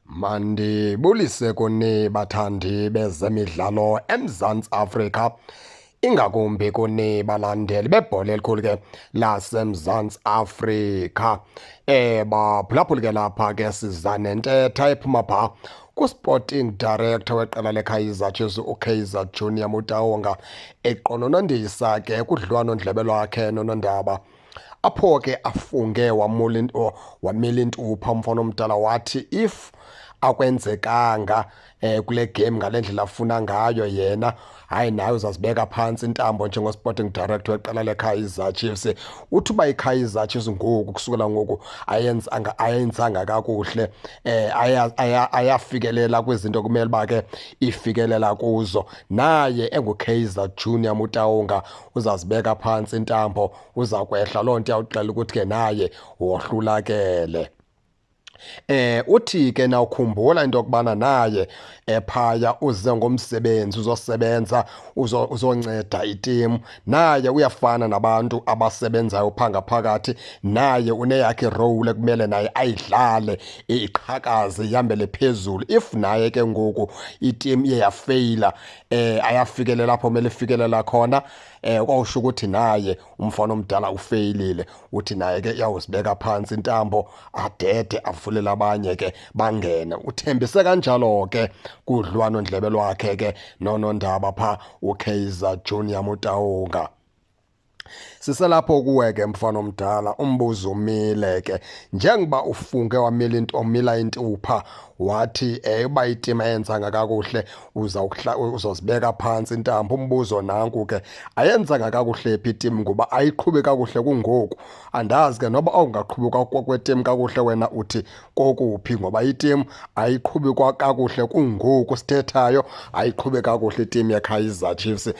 Mandibulise kuni bathandi bezemidlalo eMzantsi Afrika, ingakumbi kuni balandeli bebhola elikhulu ke laseMzantsi Afrika. Baphulaphuli ke lapha ke siza nentetha ephuma pha kuSporting Director weqela leKaizer Chiefs uKaizer Junior Motaung, eqononondisa ke kudliwano-ndlebe lwakhe nonondaba, apho ke afunge wamila intupha umfana omdala, wathi if akwenzekanga kule game ngale ndlela afuna ngayo yena, hayi, naye uzazibeka phantsi intambo njengo-sporting director weqela leKaizer Chiefs. Uthi uba iKaizer Chiefs ngoku, kusukela ngoku, ayenzanga kakuhle, ayafikelela kwizinto kumele uba ke ifikelela kuzo, naye enguKaizer Junior Motaung uzazibeka phantsi intambo, uza kwehla. Loo nto iyawuxela ukuthi ke naye wohlulakele. Uthi ke nawukhumbula into yokubana naye ephaya uze ngomsebenzi, uzosebenza, uzonceda itimu. Naye uyafana nabantu abasebenzayo phaa ngaphakathi, naye uneyakhe irole ekumele naye ayidlale, iqhakaze, ihambele phezulu. If naye ke ngoku itimu iye yafeyila, ayafikelela apho kumele ifikelela khona, kwawusho ukuthi naye umfana omdala ufeyilile. Uthi naye ke iyawuzibeka phantsi intambo, adede, avulele abanye ke bangene. Uthembise kanjalo ke kudliwano-ndlebe lwakhe ke nonondaba pha uKaizer Junior Motaung. Siselapho kuwe ke, mfana omdala, umbuzo umile ke: njengoba ufunge wamila into, omila intupha, wathi uba itima ayenzanga kakuhle uzozibeka phantsi intambo, umbuzo nanku ke: ayenzanga kakuhle phi itimu? Ngoba ayiqhubi kakuhle kungoku. Andazi ke noba awungaqhubi kwetimu kakuhle wena uthi kokuphi, ngoba itimu ayiqhubi kakuhle kungoku sithethayo, ayiqhubi kakuhle itimu yeKaizer Chiefs.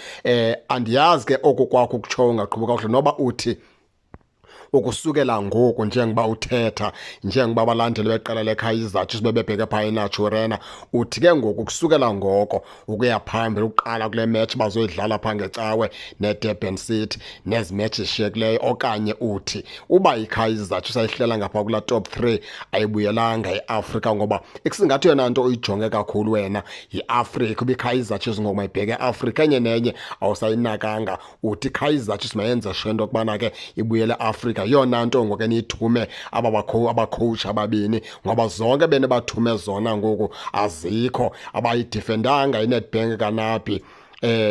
Andiyazi ke oku kwakho ukutsho ungaqhubi kakuhle, noba uthi ukusukela ngoku, njengoba uthetha, njengoba abalandeli beqela leKaizer Chiefs bebebheke phaa eNaturena, uthi ke ngoku kusukela ngoko ukuya phambili, uqala kule match bazoyidlala phaa ngeCawe neDurban City nezi match zishiyekileyo, okanye uthi uba iKaizer Chiefs ayihlela ngapha kulaa top 3, ayibuyelanga eAfrika, ngoba ikusingathi yona nto uyijonge kakhulu wena yiAfrika. Uba iKaizer Chiefs ngoku mayibheke eAfrika, enye nenye awusayinakanga, uthi iKaizer Chiefs mayenze sure into yokubana ke ibuyele eAfrika, yeyona nto ngoku eniyithume aba abacoach ababini, ngoba zonke benibathume zona ngoku azikho, abayidefendanga iNedbank kaNabi,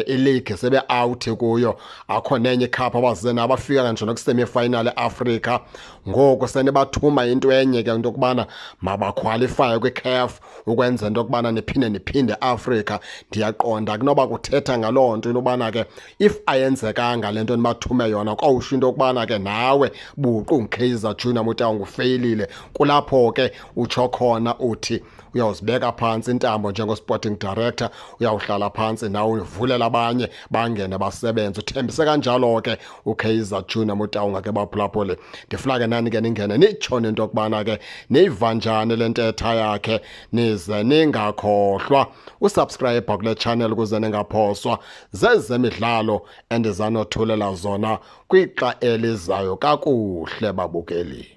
ileague sebe out kuyo, akho nenye icup abaze nabo, abafika kanjena ku-semi final eAfrika. Ngoku senibathuma into enye ke, into yokubana mabaqualifye kwiCAF ukwenza into yokubana niphinde niphinde Africa. Ndiyaqonda kunoba kuthetha ngaloo nto, into yobana ke if ayenzekanga le nto nibathume yona, kwawusho into yokubana ke nawe buqu nguKaizer Junior Motaung ufeyilile. Kulapho ke utsho khona uthi uyawuzibeka phantsi intambo njengo-sporting director, uyawuhlala phantsi nawe, uvulela abanye bangene basebenze. Uthembise kanjalo ke uKaizer Junior Motaung ke, baphulaphuli. Ndifuna ke nani ke ningene nitsho nento yokubana ke niyiva njani le ntetha yakhe, nize ningakhohlwa usubscribe kule channel ukuze ningaphoswa zezemidlalo endizanothulela zona kwixa elizayo. Kakuhle, babukeli.